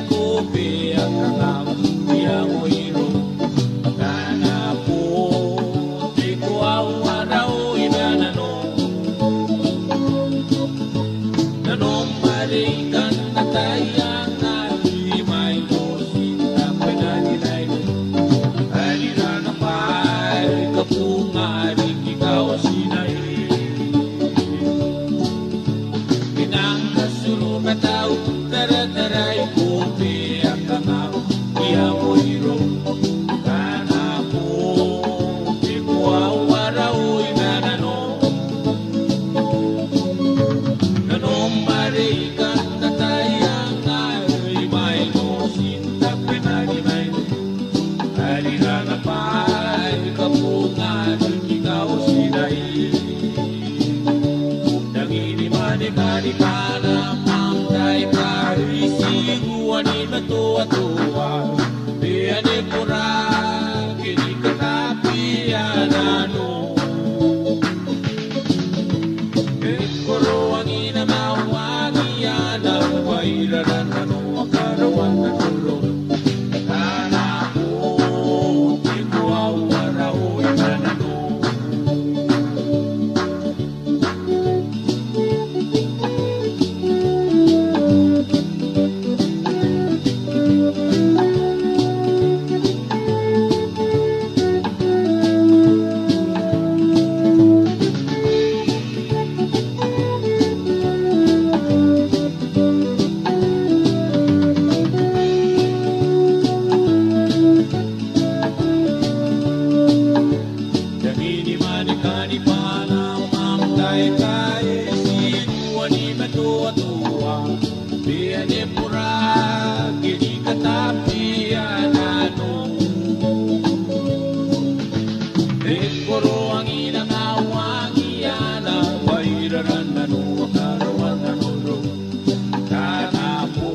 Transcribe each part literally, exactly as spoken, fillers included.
Ko bia kanga iango iro. Tana bo, te koaua raoi ma nanom. Nanom are I kan ataia ngai mai motin tabena ni rairo. Arira naba ae kabunga riki kaotinai. I nang katuru ma tau taratarai ko bia kanga iango iro. Tana bo, te koaua raoi ma nanom. Nanom are I kan ataia ngai mai motin tabena ni rairo. Arira naba ae kabunga riki kaotinai. Tangini mane kani bana, am tai kai tiruani matoatoa. Bia ne kora ke ni katabia nanom. E koroangi naba waaki ana baira ra nanoa karaoan nanoro. Tana bo, te koaua raoi ma nanom. Tangini mane kani bana, am tai kai tiruani matoatoa. Bia ne kora ke ni katabia nanom. E koroangi naba waaki ana baira ra nanoa karaoan nanoro. Tana bo,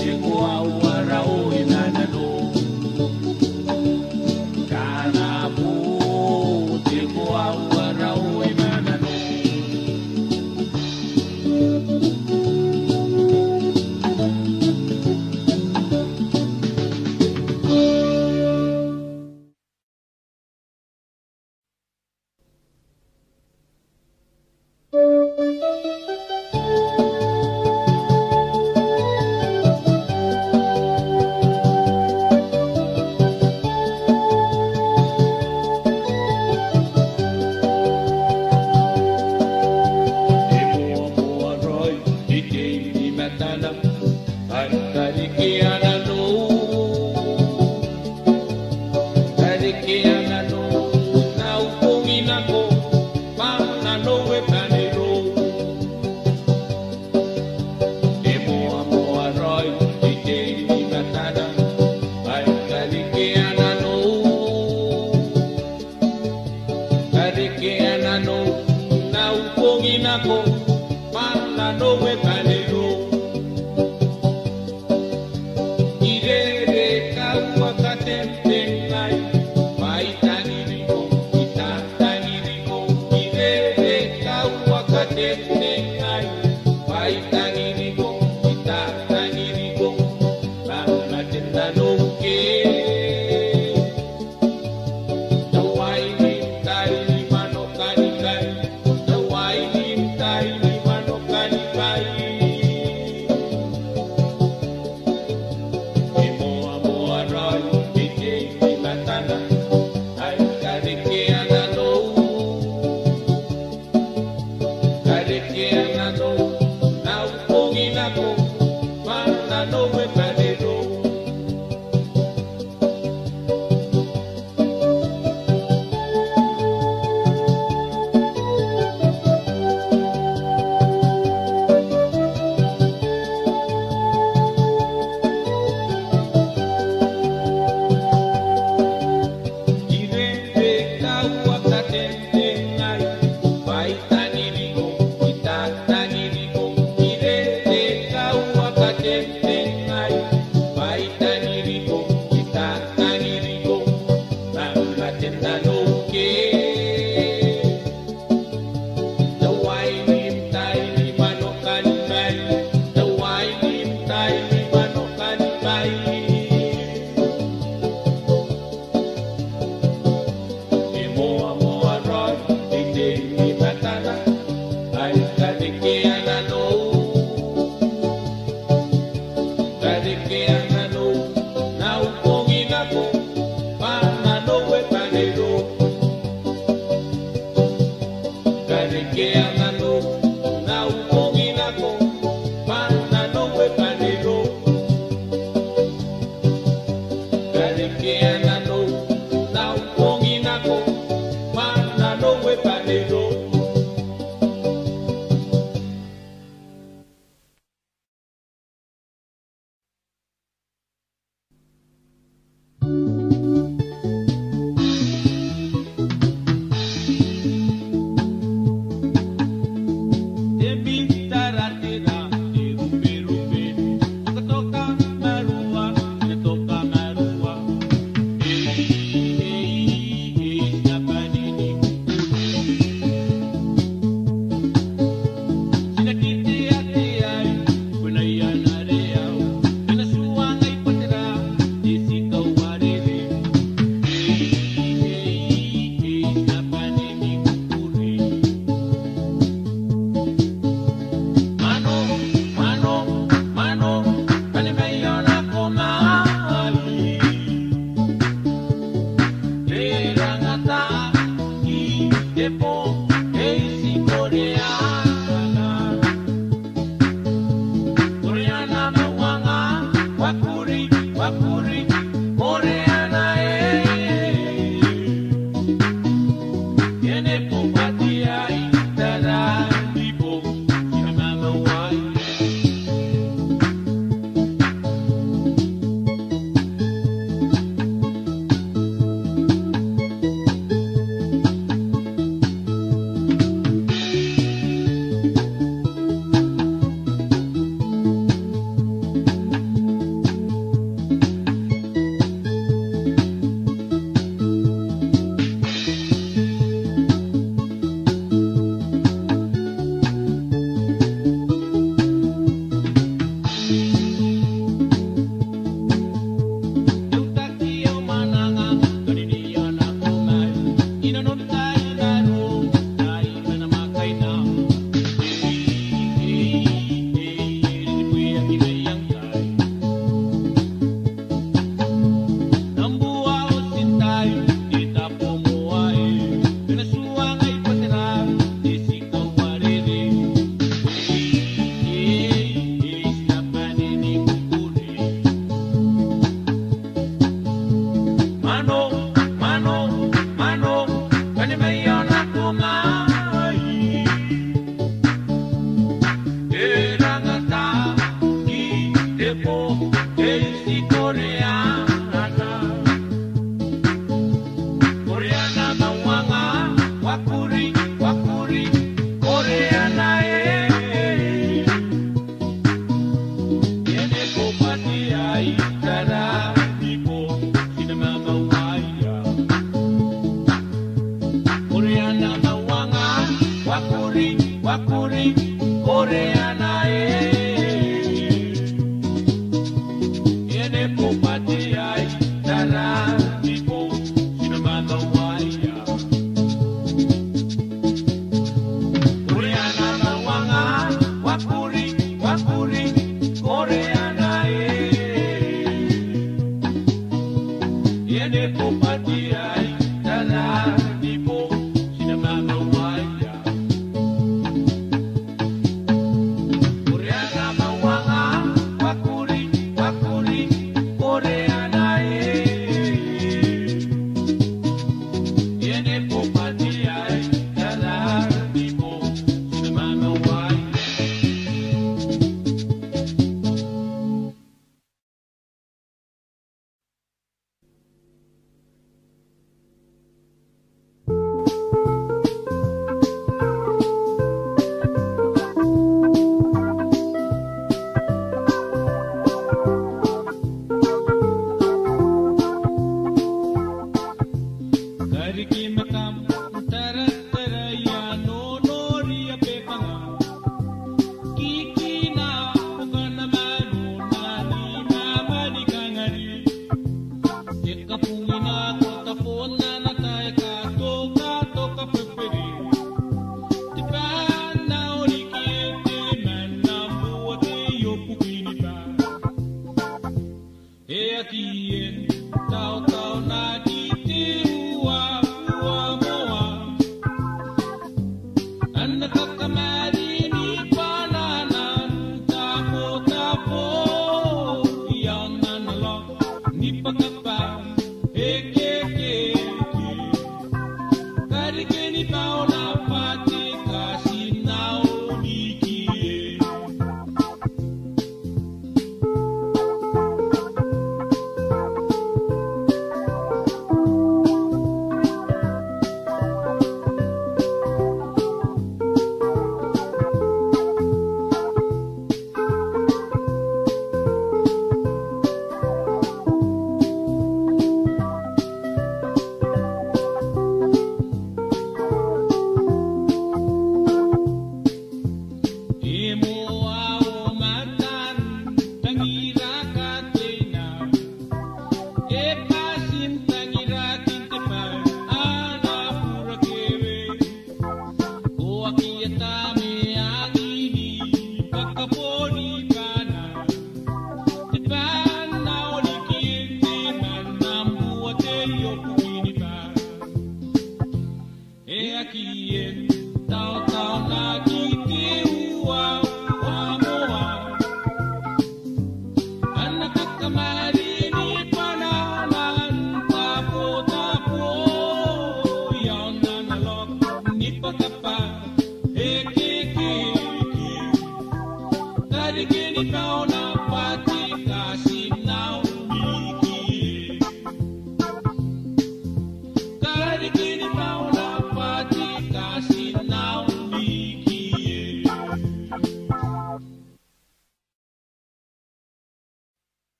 te koaua raoi ma nanom. Tana bo, te koaua raoi ma nanom. E moamoa raoi ike ni matana, ai karekea nanou. Karekea nanou, n au bong nako, bwa nanou e bane irou. E moamoa raoi ike ni matana, ai karekea nanou. Karekea nanou, n au bong nako, bwa nanou e bane irou.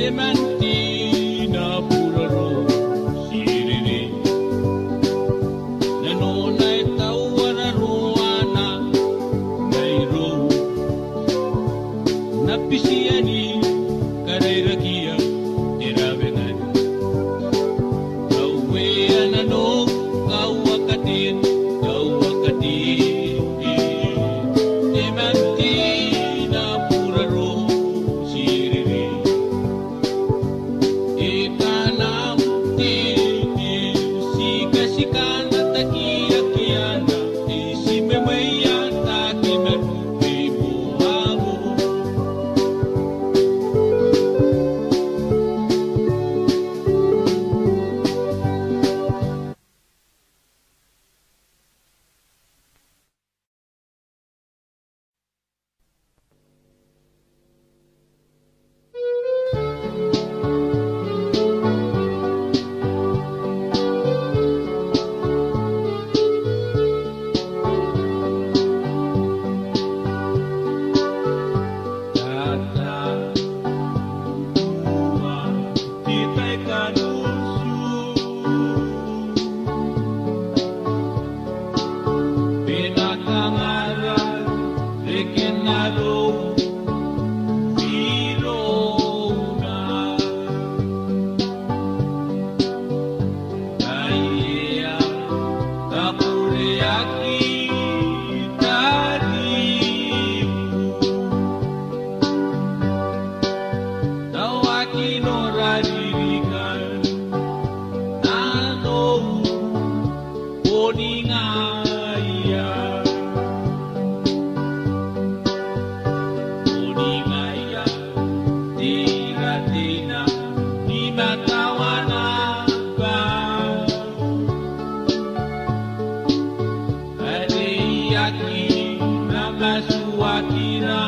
E man ti na buraro tiriri. Nanona e tau ana roana n airo. N na bitiia ni karairakia te rawe ngkanne. Kauea nanou, kaua katin, kaua katin. E man ti na buraro tiriri. E kanam titi, tikatikana takiakiana, e ti memweia takimaru, e boabu. Tata, ua, ti tai kanusu. Bwa e na kangara reken arou irouna. Ngaia, kakureaki tariu. Tao aki nora ririki nanou boni ngaia. Boni ngaia, te ira te ina ni matawa naba. Are I aki namatua kina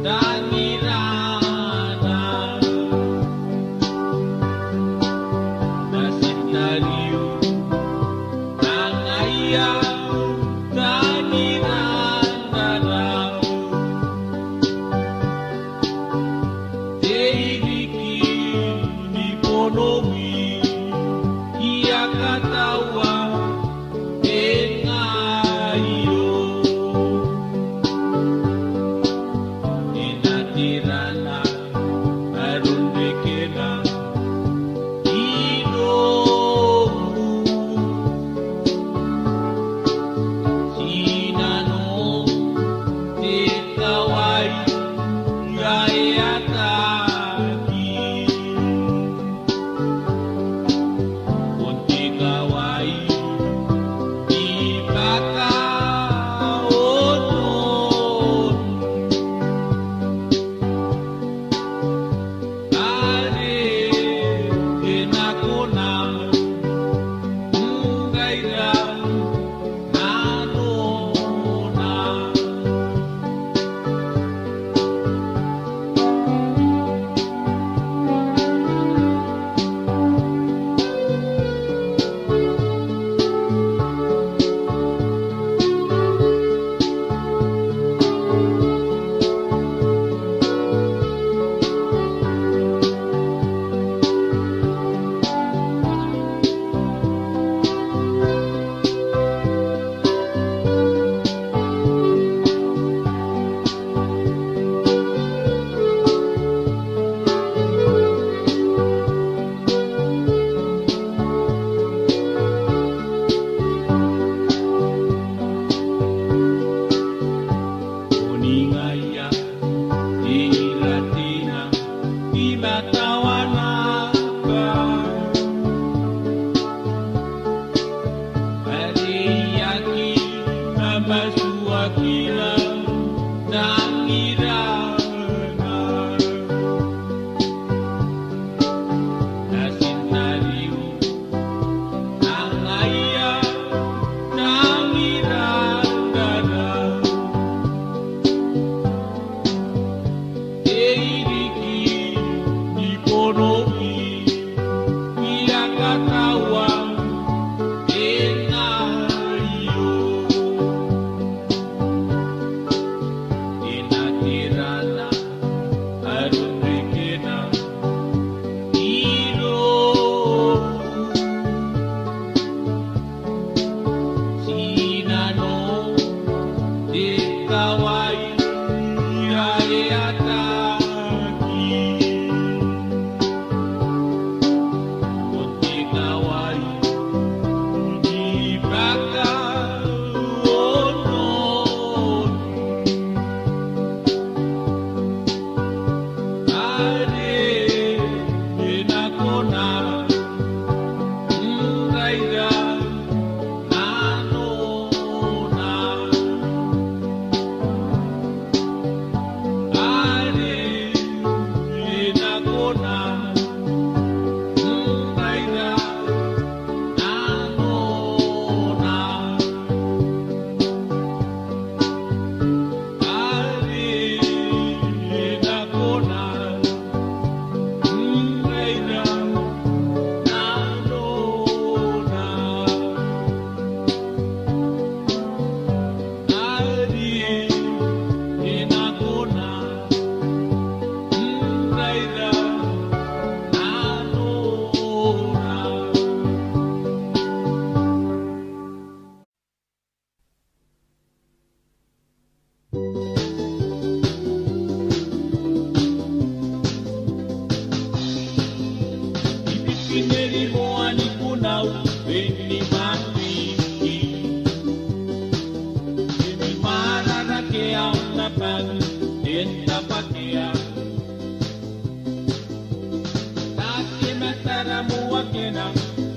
tangirana. Natin tariu ma ngaia tangirana. Te iriki ni bono wiiki a kataua. E ngaio. E na tirana aron rekena irouna. Ti nanon te kawai ae ataaki. Bon te kawai ni baka onon. Are e na kona n raira nanona.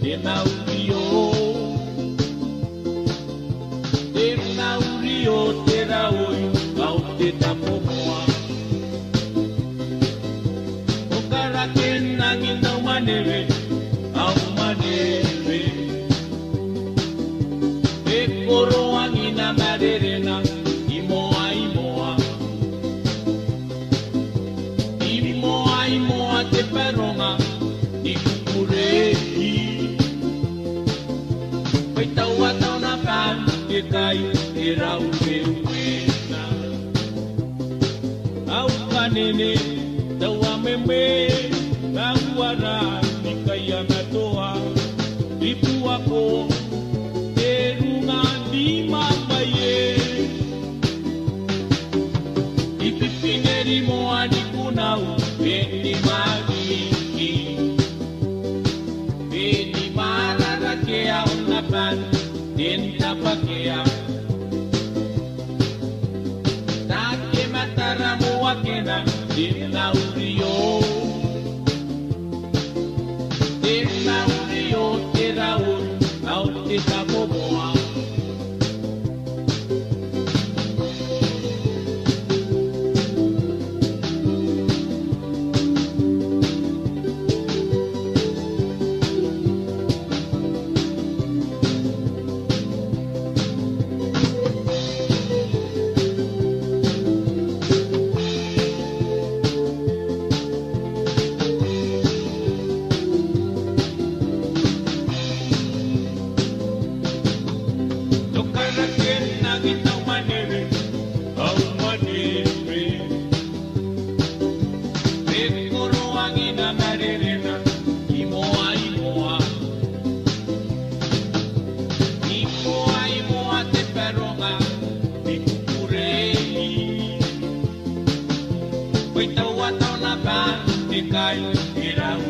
Te mauri o, te mauri o te raoi ao te tabomoa. Ao karake n angi n au mwanewe, au mwanewe. E koroangi n amarerena, imoa, imoa. Imoa, imoa te baronga ni kukurei. Bwa e taua taona baan te kai e rau wewena. Au kanene, taua mwemwe, taua ra ni kaiangatoa. I buakon te runga ni mamaie. I bibineri moa ni kunau, e ni mariki, e ni mararake ao n aban te n tabakea. Take matara moa kena, te mauri o, te mauri o te raoi ao te tabomoa. Ao karake n angi n au mwanewe, au mwanewe. E koroangi n amarerena, imoa, imoa. Imoa, imoa te baronga ni kukurei. Bwa e taua taona baan te kai e rau